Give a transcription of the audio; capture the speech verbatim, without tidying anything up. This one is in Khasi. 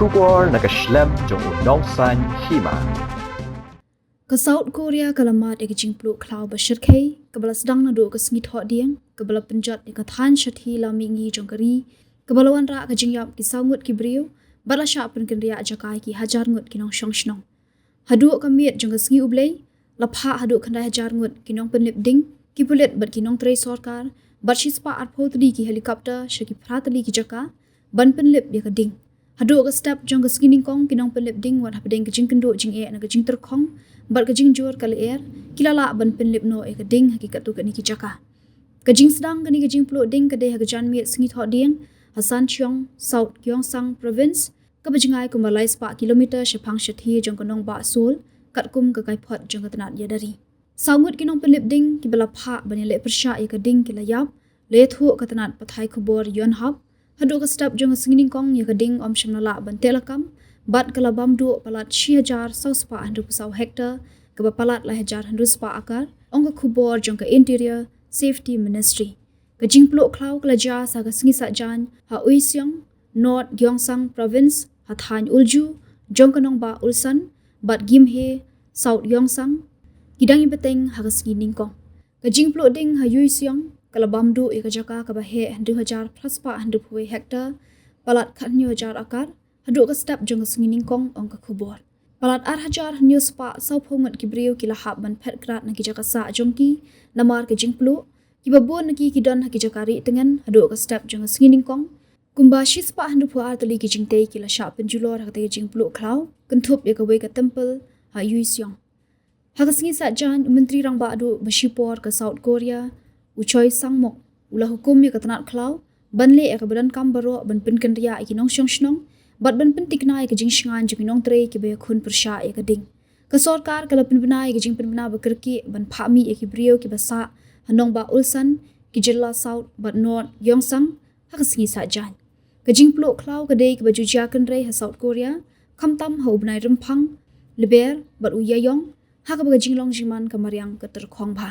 Khubor na ka shlem jong u nongsan hima. Ka South Korea ka la mad ïa ka jingpluh khlaw ba shyrkhei, kaba la sdang naduh ka sngi Thohdieng, kaba la pynjot ïa ka thaiñ shathie lam mihngi jong ka ri, kaba la wanrah ka jingïap ki saw ngut ki briew, bad la shah pynkynriah jaka ïa ki hajar ngut ki nongshong shnong. Haduh ka miet jong ka sngi U Blei, la phah haduh khyndai hajar ngut ki nongpynlip ding, ki pulit bad ki nongtrei sorkar, bad shispah arphew tylli ki helicopter sha ki phra tylli ki jaka, ban pynlip ïa ka ding. Haduh ka step jong ka sngi nyngkong ki nongpynlip ding wat hapdeng ka jingkynduh jingeh na ka jingtyrkhong bad ka jingjur ka lyer, ki la lah ban pynlip noh ïa ka ding ha ki katto katne ki jaka. Ka jingsdang kane ka jingpluh ding ka dei ha ka janmiet sngi Thohdieng, ha Sancheong, South Gyeongsang Province, kaba jngai kumba lai spah kilometer shaphang shathie jong ka nongbah Seoul, katkum ka kaiphod jong ka tnat Ïadari. Saw ngut ki nongpynlip ding kiba la phah ban ïaleh pyrshah ïa ka ding ki la ïap, la ïathuh ka tnat pathai khubor Yonhap. Haduh ka step jong ka sngi nyngkong ïa ka ding ym shym la lah ban teh lakam, bad ka la bam duh palat shi hajar saw spah hynriewphew saw hektar, kaba palat lai hajar hynriew spah akar, ong ka khubor jong ka Interior Safety Ministry. Ka jingpluh khlaw ka la jia sa ka sngi Saitjaiñ ha Uiseong, North Gyeongsang Province, ha thaiñ Ulju jong ka nongbah Ulsan, bad Gimhae, South Gyeongsang, ki dang ïa bteng ha ka sngi nyngkong. Ka jingpluh ding ha Uiseong ka la bam duh ïa ka jaka kaba heh hynriew hajar phra spah hynriewphew wei hektar, palat khathynñiew hajar akar, haduh ka step jong ka sngi nyngkong, ong ka khubor. Palat ar hajar hynñiew spah sawphew ngut ki briew ki la hap ban phet krad na ki jaka sah jong ki namar ka jingpluh, kiba bun na ki ki don ha ki jaka rieh tngen. Haduh ka step jong ka sngi nyngkong, kumba shispah hynriewphew ar tylli ki jingtei ki la shah pynjulor ha katei ka jingpluh khlaw, kynthup ïa kawei ka temple ha Uiseong. Ha ka sngi Saitjaiñ, u Myntri Rangbah Duh ba shipor ka South Korea, u Choi Sang-mok, u la hukum ïa ka tnat khlaw ban leh ïa kaba donkam baroh ban pynkynriah ïa ki nongshong shnong bad ban pynthikna ïa ka jingshngaiñ jong ki nongtrei kiba ïakhun pyrshah ïa ka ding. Ka sorkar ka la pynbna ïa ka jingpynbna ba kyrkieh ban phah mih ïa ki briew kiba sah ha nongbah Ulsan, ki jylla South bad North Gyeongsang ha ka sngi Saitjaiñ. Ka jingpluh khlaw ka dei kaba ju jia kynrei ha South Korea, khamtam ha u bnai Rymphang, Lber bad u Ïaïong, ha kaba ka jinglong jingman ka mariang ka tyrkhong bha.